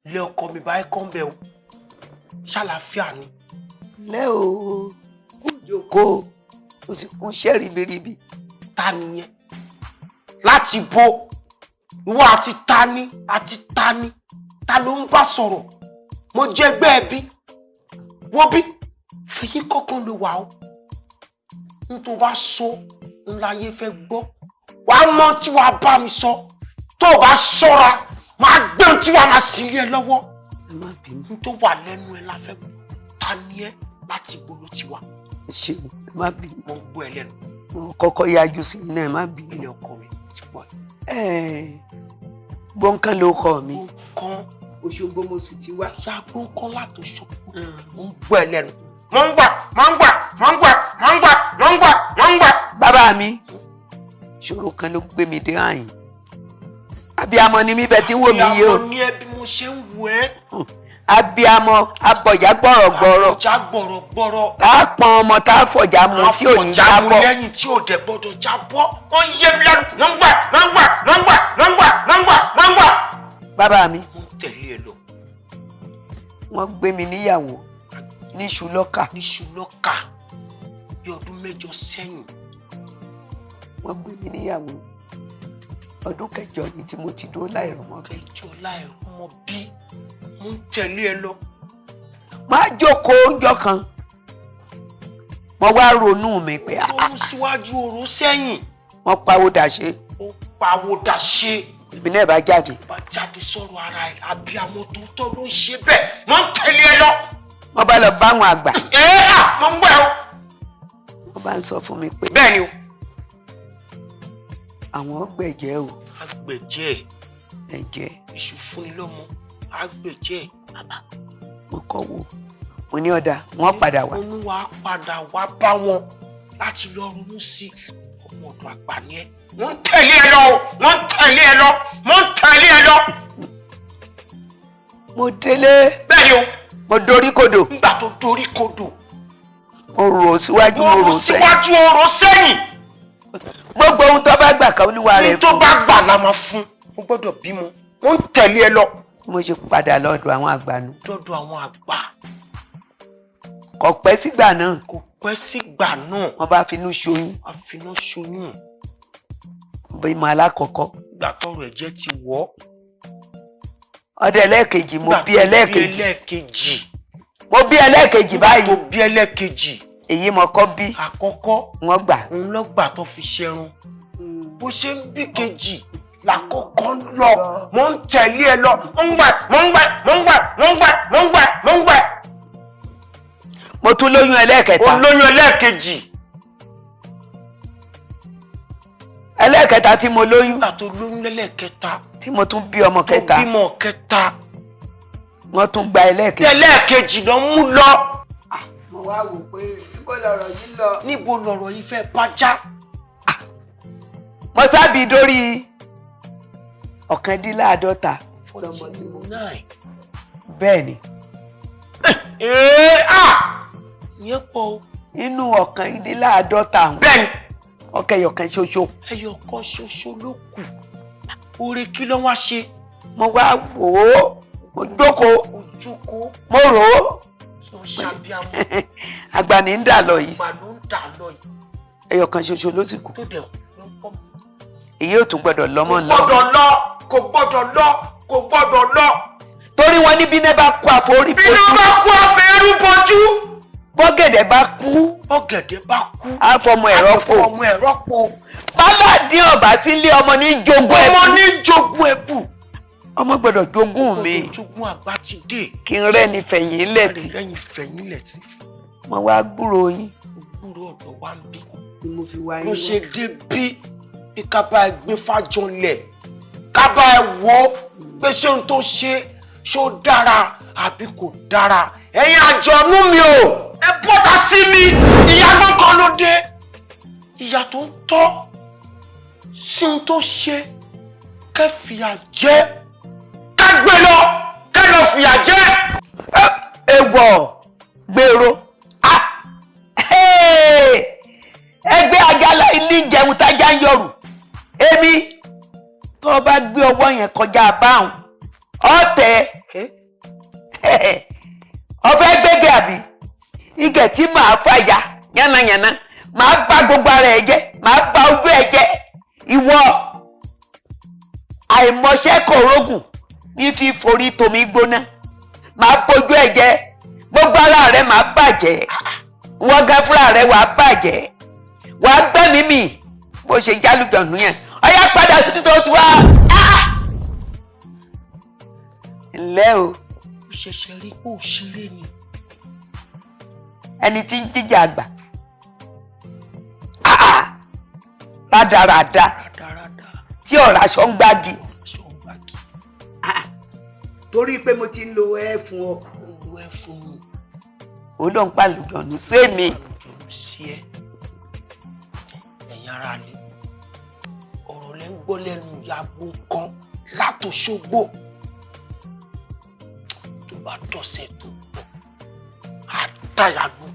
Ilé ọkọ mi báyìí kọ́ ń bẹ̀ o, ṣàlàáfíà ni. Lẹ́ o, kú jókòó, o sì kú iṣẹ́ ribiribi. Ta nìyẹn? Láti bo ìwọ àti tani àti tani? Ta ló ń bá sọ̀rọ̀? Mo jẹ́ ẹgbẹ́ ẹbí. Wo bí fèyí kọ́kàn ló wà ó, n tó bá sọ ńlá yé fẹ́ gbọ́. Wàá mọ tí wàá bá mi sọ. Tó o bá ṣọ́ra, máa gbé ohun tí wàá máa sì lé ẹ lọ́wọ́. Ẹ má bínú. N tó wà lẹ́nu ẹ la fẹ́ gbọ́. Ta ni ẹ? Láti bo ló ti wá? Ẹ ṣeun, ẹ má bínú. Mo ń gbọ́ ẹ lẹ́nu. Mo kọ́kọ́ yájú sí iná, ẹ má bínú. Ilé ọkọ mi ti gbọ́ ẹ. Ẹ gbọ̀ǹkan ló kọ mi. Gbọ̀ǹkan. Òṣogbo mo sì ti wá. Ya gbọ̀ǹkan láti Òṣogbo. Mo ń gbọ́ ẹ lẹ́nu. Mo ń gbà, mo ń gbà, mo ń gbà, mo ń gbà, mo ń gbà, mo ń gbà. Bàbá mi, ìṣòro kan ló gbé mi dé àyìn. Abiyamọ ni mí bẹ́ẹ̀ tí ń wò mí yìí o. Abiyamọ ni ẹ bí mo ṣe ń wò ẹ́. Abiyamọ abọ̀já gbọ̀rọ̀gbọ̀rọ̀. Abọ̀já gbọ̀rọ̀gbọ̀rọ̀. Tá a pọn ọmọ tá a fọ̀já mu tí ò ní Àfọ̀já mu jábọ́. lẹ́yìn tí ò dẹ̀ gbọ́dọ̀ jábọ́. Wọ́n yé mi lẹ́nu. Wọ́n ń gbà, wọ́n ń gbà, wọ́n ń gbà, wọ́n ń gbà, wọ́n ń gbà, wọ́n ń gbà. Bàbá mi. Mo ń tẹ̀lé ẹ lọ. Wọ́n gbé mi níyàwó níṣu lọ́kà. Níṣu lọ́kà bí ọdún 8 sẹ́yìn. Wọ́n gbé mi níyàwó, ọdún 8 ni tí mo ti dúró láìrọ̀mọ́ bí. 8 láìrọ̀mọ́ bí. Mo ń tẹ̀lé ẹ lọ. Máa jókòó oúnjẹ kan, mo wá ronú mi pé Ronú síwájú, oró sẹ́yìn. Wọ́n pawó dà ṣe. Ó pawó dà ṣe. Èmi náà bá jáde. Bá jáde sọ̀rọ̀ ara ẹ̀, abiyamọ tó tọ́ ló ń ṣe bẹ́ẹ̀. Mo ń tẹ̀lé ẹ lọ. Wọ́n bá lọ bá àwọn àgbà. Ẹ à, mo ń gbọ́ ẹ o. Wọ́n bá ń sọ fún mi pé. Bẹ́ẹ̀ ni o. Àwọn gbẹ̀jẹ̀ o. Agbẹ̀jẹ̀. Ẹ̀jẹ̀. Iṣu fúnni lọ́mọ, agbẹ̀jẹ̀. Mo kọ́ wo, mo ní ọ̀dà, wọ́n padà wá. Olúwa padà wá bá wọn láti lọ ronú sí ọmọ ọ̀dọ̀ àgbà ni ẹ. Wọ́n ń tẹ̀lé ẹ lọ o, wọ́n ń tẹ̀lé ẹ lọ, wọ́n ń tẹ̀lé ẹ lọ. Mo délé. Bẹ́ẹ̀ ni o. Mo dorí kodò. Nígbà tó dorí kodò. Mo rò síwájú, mo rò sẹ́yìn. Síwájú, o rò sẹ́yìn. Gbogbo ohun tó bá gbà ká olúwa rẹ̀ fún. Tó bá gbà la máa fún. Mo gbọ́dọ̀ bímọ. Wọ́n ń tẹ̀lé ẹ lọ. Mo ṣe padà lọ́dọ̀ àwọn àgbà nù. Dọ́dọ̀ àwọn àgbà. Kò pẹ́ sígbà náà. Kò pẹ́ sígbà náà. Wọ́n bá finú ṣoyún. Wọ́n finú ṣoyún. Bímọ alákọ̀ọ́kọ́. Ìgbà tọrọ ẹ̀jẹ̀ ti wọ̀. Ọdẹ ẹlẹ́ẹ̀kejì, mo bí ẹlẹ́ẹ̀kejì. Ẹlẹ́ẹ̀kejì. Mo bí ẹlẹ́ẹ̀kejì báyìí. Mo bí ẹlẹ́ẹ̀kejì. Èyí mo kọ́ bí. Àkọ́kọ́. Wọ́n gbà. Òun ló gbà tó fi ṣẹrun. Bó ṣe ń bí kejì làkọ́kọ́ ń lọ. Mo ń tẹ̀lé ẹ lọ. Mo ń gbà, mo ń gbà, mo ń gbà, mo ń gbà, mo ń gbà, mo ń gbà. Mo tún lóyún ẹlẹ́ẹ̀kẹta. Mo lóyún ẹlẹ́ẹ̀kejì. Ẹlẹ́ẹ̀kẹta tí mo lóyún. Nígbà tó lóyún lẹ́lẹ́ẹ̀kẹta. Tí mo tún bí ọmọ kẹta. Tó bímọ kẹta. Wọ́n tún gba ẹlẹ́ẹ̀kejì. Ẹlẹ́ẹ̀kejì ló mú lọ. Mo wá wò pé níbo lọ̀rọ̀ yìí lọ. Níbo lọ̀rọ̀ yìí fẹ́ bá já. Mo sábì dórí 49. 49. Bẹ́ẹ̀ ni. Ee ah! Ìyẹn pọ̀ o. Inú 49. Bẹ́ẹ̀ ni. Ọ̀kẹyọ̀kan ṣoṣo. Ẹyọ̀kan ṣoṣo ló kù. Oore kí ló wá ṣe? Mo wá wò ó, mo jókòó. Mo jókòó. Mo rò ó. Sọ ṣàbíamọ. Àgbà ní ń dà lọ yìí. Àgbà ló ń dà lọ yìí. Ẹyọ̀kan ṣoṣo ló sì kù. Tó dẹ̀ kú ló ń pọ̀ mọ́. Èyí ò tún gbọ́dọ̀ lọ́mọ lọ. Kò gbọ́dọ̀ lọ, kò gbọ́dọ̀ lọ, kò gbọ́dọ̀ lọ. Torí wọn ní bí iná bá kú àforí bojú. Bí iná bá kú àfẹ́rú bojú. Bọ́gẹ̀dẹ̀ bá kú. Bọ́gẹ̀dẹ̀ bá kú. Àfọmọ ẹ̀rọ pò. Àfọmọ ẹ̀rọ pò. Bálàdín ọ̀bà sílé ọmọ ní jogún ẹ̀bù. Ọmọ ní jogún ẹ̀bù. Ọmọ gbọ́dọ̀ jogún mi. Gbọ́dọ̀ jogún àgbà ti dé. Kí n rẹ́ni fẹ̀yìn lẹ̀tì. Rẹ́ni fẹ̀yìn lẹ̀tì. Mo wá gbúròó yín. Gbúròó ọ̀dọ̀ wa ń bí. Ni mo fi wá yín Ló wá. ṣe dé bí bí ká bá ẹ gbé fájọlẹ̀, ká bá ẹ wò ó pé ṣé ohun tó ṣe ṣó dára àbí kò dára. Ẹ̀yin àjọ̀nú mi o, ẹ bọ́ta sí mi, ìyá gbọ́ngàn ló dé. Ìyá tó ń tọ́ sí ohun tó ṣe, kẹ́ fìyà jẹ, ká gbé lọ, kẹ́ lọ fìyà jẹ. Ewọ̀ gbèrò ẹgbẹ́ ajala ilé ìjẹun tájà ń yọrù. Èmi tó o bá gbé ọwọ́ yẹn kọjá báwọn Ọ̀tẹ̀ ọ̀fẹ́ gbẹ́gẹ́ àbí igẹ̀ tí màá fàyà yánnayànna, màá bà gbogbo ara ẹ jẹ́, màá bà ojú ẹ jẹ́. Ìwọ àìmọṣẹ́ kòrógùn ní fíforí tomi gbóná, màá bójú ẹ jẹ́, gbogbo ara rẹ màá bàjẹ́, wọ́n gán fúnra rẹ wàá bàjẹ́, wàá gbẹ́mìí mì bó ṣe jálùjọ̀nù yẹn. Ọ̀yá, padà síbi tó ti wá. Ǹlẹ́ o. Ó ṣẹ̀ṣẹ̀ rí pé ò ṣeré ni. Ẹni tí ń jíjà àgbà. Ah, ah. Rádaràda. Rádaràda. Tí ọ̀rọ̀ aṣọ ń gbági. Aṣọ ń gbági. Torí pé mo ti ń lo ẹ fún ọ. Ó lu ẹ fún mi. Ó ló ń pàlùjọ̀nù sí mi. Àlùjọ̀nù sí ẹ. Ẹ̀yin ará ni ọ̀rọ̀ lẹ́ ń gbọ́ lẹ́nu ìyá kan látòṣogbo. Tó bá dọ̀sẹ̀ tó pọ̀, á dá ìyàgbó